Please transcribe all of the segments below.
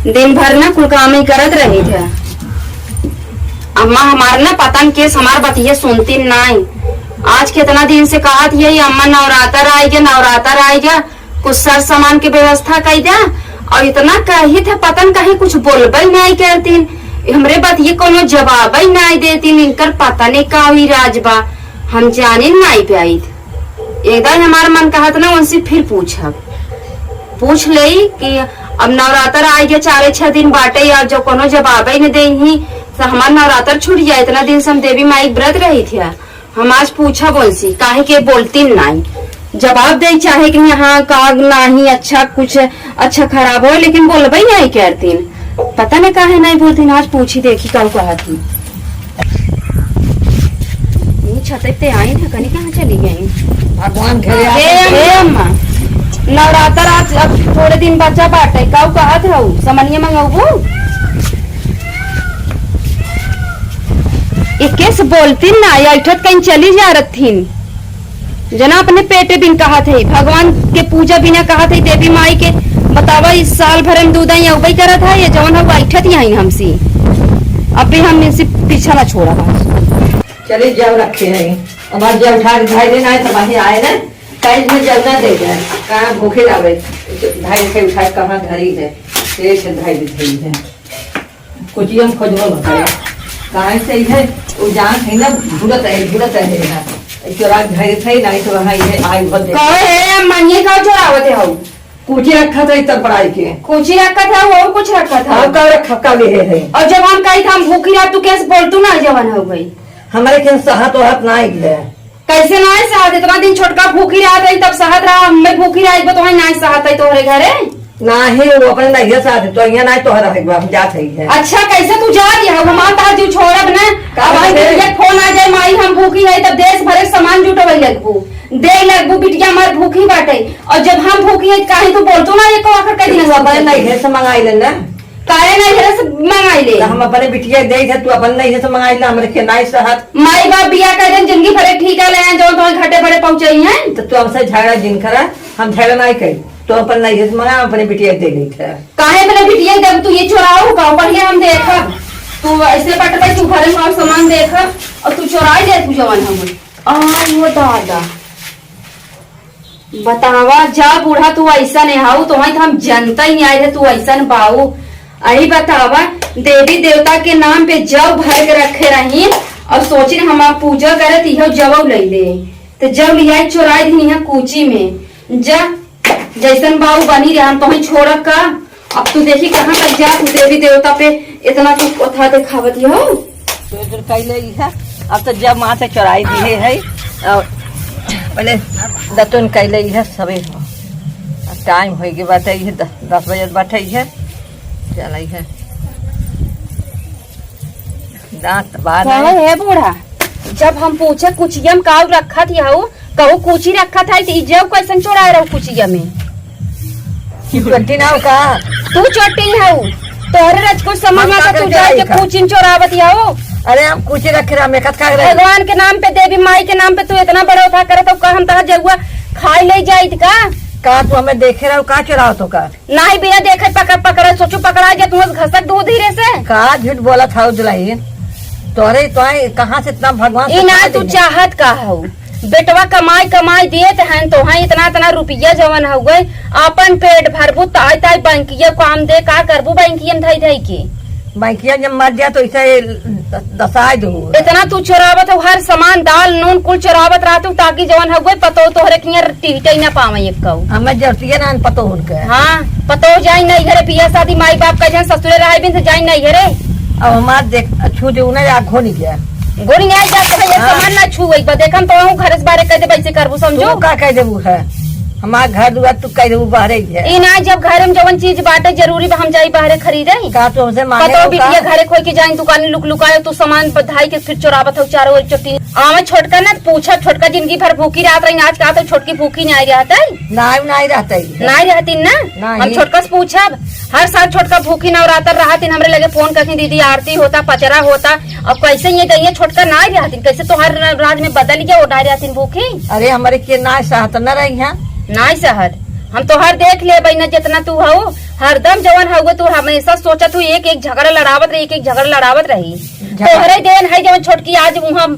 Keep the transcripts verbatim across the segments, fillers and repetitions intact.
दिन भर ना कुल काम ही करत रही थे। अम्मा हमार ना पता न केस हमार बतिये सुनती नाई। आज कितना दिन से कहत यही अम्मा नवरात्र आइगा, नवरात्र आइगा, कुछ सर सामान के व्यवस्था कई दे। और इतना कही थे पता न कहीं कुछ बोलबे नाई करतीन, हमरे बतिये कोनो जवाब ही नाई देतीन। इनकर पता नहीं का हुई राज बा, हम जाने नाई पाइत। एकदम हमार मन कहत ना उनसे फिर पूछब, पूछ लेई कि अब नवरात्र आए के चारे छह दिन बाटे और जो कोनो जवाब ही न देही तो हमार नवरात्र छूट जाए। इतना दिन से हम देवी माई के व्रत रही थी, हम आज पूछब उनसे काहे के बोलती नाई, जवाब दे चाहे कि यहाँ का नाही अच्छा कुछ अच्छा खराब हो लेकिन बोलबे नहीं करतीन। पता नहीं काहे नहीं बोलतीन, आज पूछी देखी का कहत ही। ये छते पे आई था, कनी कहाँ चली गई? भगवान घेरे ए, आते। ए अम्मा, नवरात्र आज अब थोड़े दिन बचा बाटे, काऊ कहत हऊ, समनिया मंगऊ? एके से बोलती ना, या इठत कहीं चली जा रथिन। जना अपने पेटे बिन कहत है, भगवान के पूजा बिना कहत है, देवी माई के बतावा, इस साल भर में दू दाई अउबे करत है, ये जवन हऊ बैठत ही हैं हमसे। अब भी हम इनसे पीछा ना छोड़ा बस। चले जाओ रखे हैं, अब आज जब उठा के भाई देना है तो वहीं आए ना, टाइम में जब ना दे जाए, कहाँ भूखे लावे, भाई से उठा के कहाँ धरी है, ये से भाई भी धरी है। कुचिया में खोजबो न करे। काहे से इहे, उ जान है ना, घूरत रहे, घूरत रहे ना। चोरा के धरे थे, नहीं तो वहाँ इहे आई भर दे। कहे है, मनिए का चोरावत है हऊ? कुची रखा था इतना बड़ाई के। कुची रखा था, और कुछ रखा था? और का रखा, का ले है? और जब हम कही था, हम भूखी रहा, तू कैसे बोल, तू ना जवान हो गई। हमारे के सहत वहत ना आई है। कैसे नाय सहत? इतना दिन छोटका भूखी रहत है, तब सहत रहा, हमें भूखी रहा, एक बार तो नाय सहत है तोहरे घरे। नाही, वो अपने नैहर से आते, तो यहाँ नाही तोहरा है, हम जात है, है। अच्छा, कैसे तू जा रही है? हमार तार जीव छोड़ब ना। का अब आई बात है? बिटिया के फोन आ जाए, "माई, हम भूखी है," तब देश भरे के सामान जुटवे लगबू, दे लगबू, "बिटिया हमार भूखी बाटे।" और जब हम भूखी है, काहे तू बोलतो ना, ये को आखिर कह तू दिना अपने नैहर से मंगाई ले ना। काहे नैहरे से मंगाई ले? तो हम अपने बिटिया के देई थे, तू अपन नैहर से मंगाई ले, हमरे के नाई सहत। माई बाप बियाह कर देन, जिंदगी भरे ठीका ले आए, जौन तोहरे घाटे बड़े पहुंचाई हैं। तो तू हमसे झगड़ा जिन करा, हम झगड़ा नाई करी। तू अपन नैहर से मंगा, हम अपने बिटिया के दे देई थे। काहे अपने बिटिया के देब? तू ये चोराऊ का? बढ़िया हम देखब। तू ऐसे बटबे, तू घरे में और सामान देखब, और तू चोराई ले, तू जवन हम। आ, वो दादा। बतावा जा बूढ़ा, तू ऐसन हऊ, तोहई तो हम जनता ही नहीं आए थे, तू ऐसन बाऊ। अही बतावा, देवी देवता के नाम पे जौ भर के रखे रही और सोचिन हम आप पूजा करे तो इहो जौ ले ले, तो जौ लिया चोराई दी यहाँ कूची में। जा, जैसन बाऊ बनी रहे, हम तोहई छोड़ब का? अब तू देखी कहाँ तक जा, तू देवी देवता पे इतना तू कथा देखावत हो। तो इधर कैले ही है, अब तो जब माँ से चोराई दिए है, और पहले दतुन कैले ही है सबे हो। अब टाइम होई के बाटे, ये द-, दस बजे बाटे ही है, चलाई है। दांत बाहर कहे नहीं। है बूढ़ा, जब हम पूछे कुचिया में काऊ रखत हऊ, कहू कुची रखत है, तो ई जब कैसन चोराए रहू कुचिया में? तू चोटी ना हो का? तू चोटी हऊ, तोहरे रज कुछ समझ हम में का तू करके जाए आई के का? कुची में चोरावत हऊ। अरे हम कुची रखे रहा, मेकत का रहे? भगवान के नाम पे, देवी माई के नाम पे तू इतना बड़ा उठा करत हो, का हम तोहर जउआ खाई ले जाइत का? का तू हमें देखे रहो, का चोरावत हो का? नाही, बिना देखे पकड़, पकड़, सोचू पकड़ा गया, तुम घसक दो धीरे से। का झूठ बोलत हऊ दुल्हन? तोहरे, तोहरे कहाँ से इतना भगवान ई से ना कहाँ तू देंगे? चाहत का हऊ? बेटवा कमाई, कमाई देत हैं तोहई इतना, इतना रुपया जवन हउए, अपन पेट भरबू, ताई, ताई बैंकिया काम दे, का करबू बैंकिया में धई, धई के? बैंकिया जब मर जाए तो इसे दसाए दो। इतना तू चोरावत हो, हर सामान, दाल, नून, कुल चोरावत रहत हो, ताकि जवन हउए पतो तोहरे किया टिहटे ना पावे एक कऊ। हमें जरूरतिये ना पतो उनके। हाँ, पतो जाई नहीं घरे, बियाह शादी माई बाप का जन ससुरे रहे बिन से जाई नहीं घरे। अब हमार देख, छू दे उन्हें या घोनी गया। घोनी नहीं जात है, ये हाँ। सामान ना छू, एक बार देखम तो हूँ घर से बाहर कह दे, वैसे करबू समझो। तू का कह देबू है? हमार घर दुआर तू कह देबू बाहरे ही है। ई ना, जब घर में जवन चीज बाटे जरूरी बा, हम जाई बाहरे खरीदे। का तू हमसे मांगे पतो हो का? बिटिया घरे खोई के जाई दुकान लुक लुकाए, तू सामान बधाई के फिर चोरावत हो चारों ओर चोटी। आवे छोटका ना पूछा, छोटका जिंदगी भर भूखी रहत रही, आज का तो छोटकी भूखी नहीं रहत है। नाई, नाई रहत है। नाई रहती ना? नहीं। हम छोटका से पूछब, हर साल छोटका भूखी नवरात्र रहत, हमरे लगे फोन करती, "दीदी आरती होता, पचरा होता।" अब कैसे ये गई है छोटका नाई रहती, कैसे तोहर राज में बदल गया, वो नाई रहती भूखी? अरे हमरे के नाई सहत न रही है। नाई सहत, हम तोहर देख लेबै ना, जितना तू हऊ, हरदम जवन हउवे तू हमेशा सोचत हू, एक एक झगड़ा लड़ावत रही, एक एक झगड़ा लड़ावत रही। झगड़ा। तोहरे देन है जवन छोटकी आज उहाँ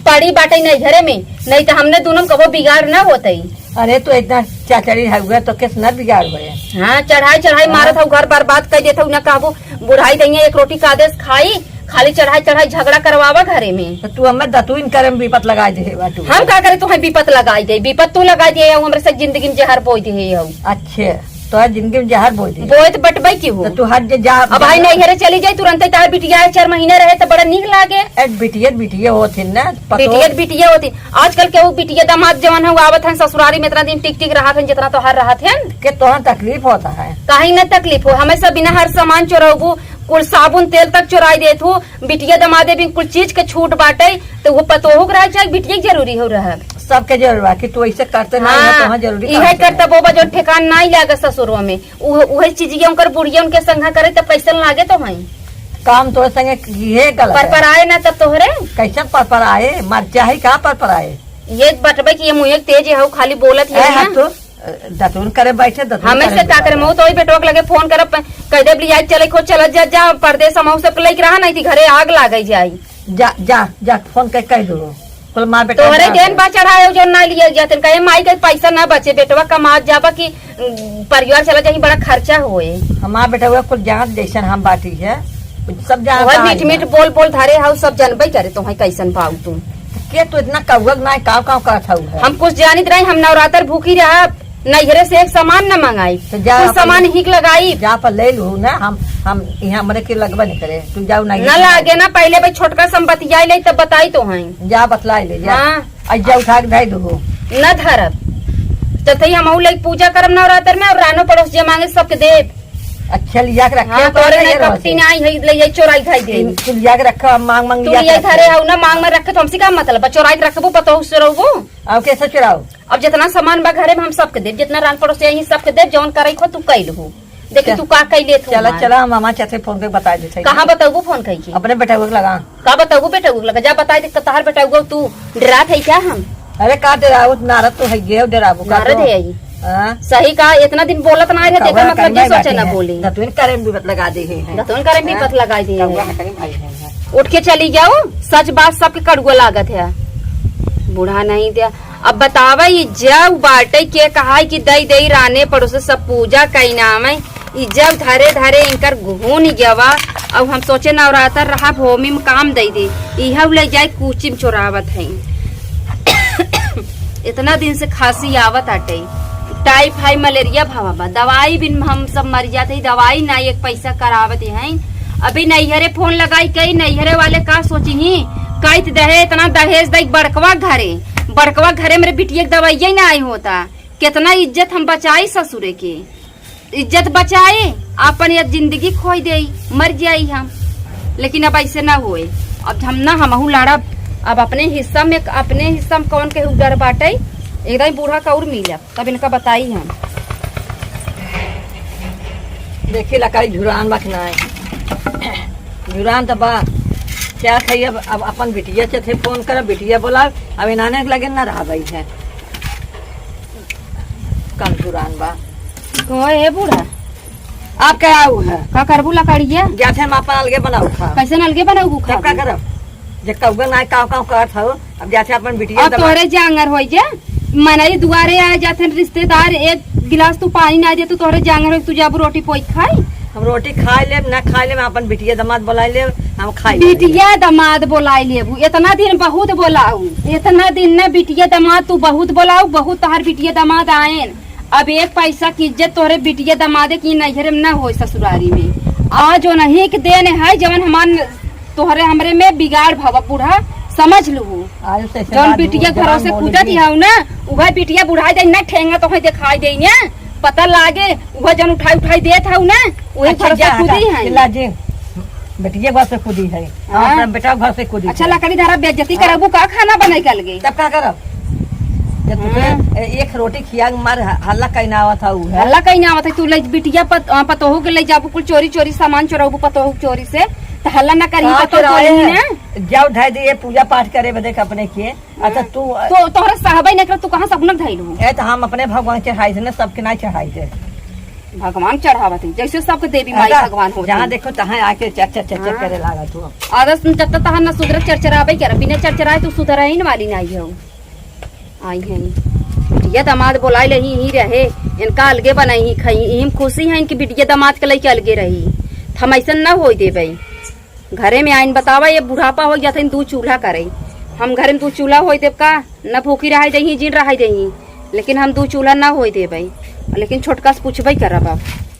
पड़ी बाटे नैहरे में, नहीं तो हमने दोनों में कबो बिगाड़ ना होतई। अरे, तू इतना चाचड़ी हउवे, तो किस न बिगाड़ होए? हाँ, चढ़ाई चढ़ाई हाँ। मारत हऊ, घर बर्बाद कर देत हऊ, ना कहबू बुढ़ाई दइया एक रोटी का आदेश खाई, खाली चढ़ाई चढ़ाई झगड़ा करवावा घरे में। तो तू हमें दतुइन करे में विपत लगाई दे बाटू। हम का करे, तू है विपत लगाई दे, विपत तू लगाई दे, हमरे से जिंदगी में जहर बोई दे हऊ। अच्छे, तो जिंदगी में जहर बोई दे। बोए तो बटबई की हो। तो तू हट जा, जा। अब भाई नैहरे चली जाई, तुरंते तार बिटिया है, चार महीने रहे तो बड़ा नीक लागे। ए, बिटिया, बिटिया होत ही ना, पतो। बिटिया, बिटिया होत ही। आजकल के वो बिटिया दामाद जवन है, वो आवत है ससुरारी में, इतना दिन टिक टिक रहत है, जितना तोहार रहत है। के तोहर तकलीफ होता है? काहे न तकलीफ हो, हमेशा बिना हर सामान चोरौबू, कुल साबुन तेल तक चोराई देत हो। बिटिया दमादे भी कुल चीज के छूट बाटे, तो वो पतोहू के रहे चाहे बिटिया के जरूरी हो रहा। सबके जरूरी बा कि तू ऐसे करते ना, हाँ, तोहार जरूरी इहे काम करते बा। वो बा, जो ठेकान नाई लागे ससुरवा में, उह-, उहे चीजिया उनकर बुढ़िया उनके संघा करे, तब कैसन लागे तो है? काम तोरे संगे किहे गलत है। पर पर आए ना तब तोहरे। कैसन पर पर आए? मर चाहे का पर पर आए? ये बटबे कि ये मुँहे तेज है, खाली बोलत है ए, ना। हाँ तो, दतुन करे बैठे, दतुन हमें करे से का करे, बैठे। मऊ तो वही बेटवा के लगे फोन करब, कह देब, "लिया चले खो, चलत जा, जा परदेस, हम सब लइके रहा, नहीं थी घरे आग लागे जाई।" जा, जा, जा, फोन के कह दो, कुल माँ बेटा तोहरे जान देन दे। बा चढ़ाए, जो ना लिए जाते, कहे, "माई के पैसा ना बचे, बेटवा कमात जाबा कि, उम, परिवार चला जाही, बड़ा खर्चा होए।" हमार बेटवा कुल जान जैसन हम बाटी है, सब जान वही बा मीठ मीठ है। बोल बोल धरे हाउ, सब जनबे करे, तोहे कैसन पाऊ तू। के तू इतना कौआ ना काव काव करत हऊ है? हम कुछ जानित रही, हम नवरात्र भूखी रहब, नैहरे से एक सामान न मंगाई, तो जा कुछ अपन सामान हिक लगाई। जा पर ले लू ना, हम, हम यहाँ हमरे के लगबे नहीं करे, तू जाऊ नहीं न लागे ना, पहले भाई छोटका से हम बतियाई ले तब बताई तो हैं। जा बतलाई ले, जा। हाँ। आ जा उठा के धई दो। न धरब। चलते ही हम लेके पूजा करब नवरात्र में और रानो पड़ोस जे मांगे सबके देब। अच्छा, लिया के रखे हाँ, तो तोरे ये नहीं रहो कपटी से। नहीं है, ले ये चोराई खाई दे। तू लिया के रखो, हम मांग मांग तू लिया के ये रखो। धरे हो ना, मांग में रखे तो हमसे का मतलब? चोराई के रखबो, पतोहू से रहबो। अब कैसे चुराओ? अब जितना सामान बा घरे में हम सबके देब, जितना रान पड़ोस यहीं सबके देब, जौन करे खो तू कैल हो। देखी चल। तू का कैले तू चला, हमार। चला, हम मामा चाचे फोन करके बता देते हैं। कहाँ बताऊबू फोन कई के? अपने बेटा को लगा। का बताऊबू बेटा को लगा? जा बताई दे, तहार बेटा को तू डरात है क्या हम? अरे का डरावत, नारद तो है, ये डराबू का नारद तो? है आई। हाँ। सही का, इतना दिन बोलत ना रहे, तेकर मतलब ये सोचे ना बोली। दतुन करे में विपत लगा दे है। दतुन करे में विपत लगा दे है। कौआ हटनी भाई है। उठ के चली जाओ, सच बात सबके कड़ुआ लागत है। बूढ़ा नहीं दिया। अब बतावा, ई जब बाटे के कहा कि दई दई राने पड़ोसे सब पूजा कई नाम है, ई जब धरे धरे इनकर घून गवा। अब हम सोचे नवरात्र रहा भूमि में काम दई दे, इहउ ले जाए कूची में चोरावत है। इतना दिन से खांसी आवत आटे, टाइफाइड मलेरिया भवा बा, दवाई बिन हम सब मर जाते ही, दवाई ना एक पैसा करावत हैं। अभी नैहरे फोन लगाई कई, नैहरे वाले का सोची ही, कहत दहे इतना दहेज दई बड़कवा घरे, बड़कवा घरे मेरे बिटिया के दवाइया ही ना आई होता। कितना इज्जत हम बचाई ससुरे के, इज्जत बचाए, आपन ये जिंदगी खोई देई, मर जाई हम। लेकिन अब ऐसे ना होए। अब हम ना, हमहू लड़ब। अब अपने हिस्सा में, अपने हिस्सा में कौन के डर बाटे, एकदम बूढ़ा का और मिलब, तब इनका बताई हम। देखी लकड़ी झुरान बा कि नाय। झुरान त बा। क्या खाई अब, अब अपन बिटिया चथे फोन कर, बिटिया बोला, अब इनाने के लगे ना रहा भाई है। कम झुरान बा। कहो, ए बूढ़ा। आप क्या आऊ है? का करबू लकड़िया? जाते हम अपन अलगे बनाऊ खा। कैसे अलगे बनाऊ खा? तब का करब? जे कौआ ना काव काव करत हो, अब जाते अपन बिटिया अब दबा- तोहरे जांगर होई जे, मनई दुआरे आ जाते हैं रिश्तेदार, एक गिलास तू पानी ना दे तो तोहरे जांगर होई, तू जाबू रोटी पोई खाई। हम रोटी खाई लेब, ना खाई लेब, अपन बिटिया दामाद बोलाई लेब, हम खाई लेब। बिटिया दामाद बोलाई लेबू, इतना दिन बहुत बोलाऊ, इतना दिन ना बिटिया दामाद तू बहुत बोलाऊ, बहुत तोहार बिटिया दामाद आएन। अब एक पैसा की इज्जत तोहरे बिटिया दमादे की नैहरे में ना होई ससुरारी में। आ जो नहीं के देन है जवन हमार न-, तोहरे हमरे में बिगाड़ भवा बूढ़ा, समझ लू। आयो से ऐसे जौन बात बिटिया बोल, घरों जवान से बोल कूदत दी। हऊ ना, उहे बिटिया बुढ़ाई दे ना ठेंगा तोहे दिखाई दे ना, पता लागे उहे जौन उठाई उठाई देत हऊ ना, उहे अच्छा, घर से जा, कूदी जा, है। चिल्ला जे। बेटिया घर से कूदी है। हाँ। अपना बेटा घर से कूदी अच्छा, है। लकड़ी धरा बेइज्जती हाँ। करबू का खाना बनाई के अलगे? तब का करब? जब तुके हाँ। ए-, एक रोटी खिया के मार ह-, हल्ला कहीं ना आवत है उ है। हल्ला कहीं ना आवत है, तू ले बिटिया पत-, अ, पतोहू के ले जाबू कुल चोरी चोरी सामान चोराबू पतोहू के चोरी से, त हल्ला ना करी, का पतोहू चोराए बोली है? ना। जाओ ढाई दे पूजा पाठ करे बदे के अपने के। अच्छा, हाँ। तू तो तोहरा सहबे नहीं कर, तू कहाँ से अपना ढाई लू? ए, तो हम अपने भगवान चढ़ाई थे ना, सबके ना चढ़ाई थे। भगवान चढ़ावत है, जैसे सबके देवी माई भगवान होत जहाँ है। देखो तहाँ आके चर चर चर चर हाँ। करे लागत हो। आदत में जब तक तहाँ न सुधरे, चरचराबे करे, बिना चरचराए तो सुधरे ही न वाली नहीं हो। आई हैं बिटिया दामाद बोलाए ले ही, ही रहे, इनका अलगे बनाई ही खाई, इही में खुशी है इनकी बिटिया दामाद के लइके अलगे रही। हम ऐसन न होई देबे। घरे में आइन बतावा, ये बुढ़ापा हो जात है, दू चूल्हा करे। हम घरे में दू चूल्हा होई देब का? न भूखी रहाई देही, जिन रहाई देही, लेकिन हम दू चूल्हा ना होई देबे। लेकिन छोटका से पूछबे करब अब।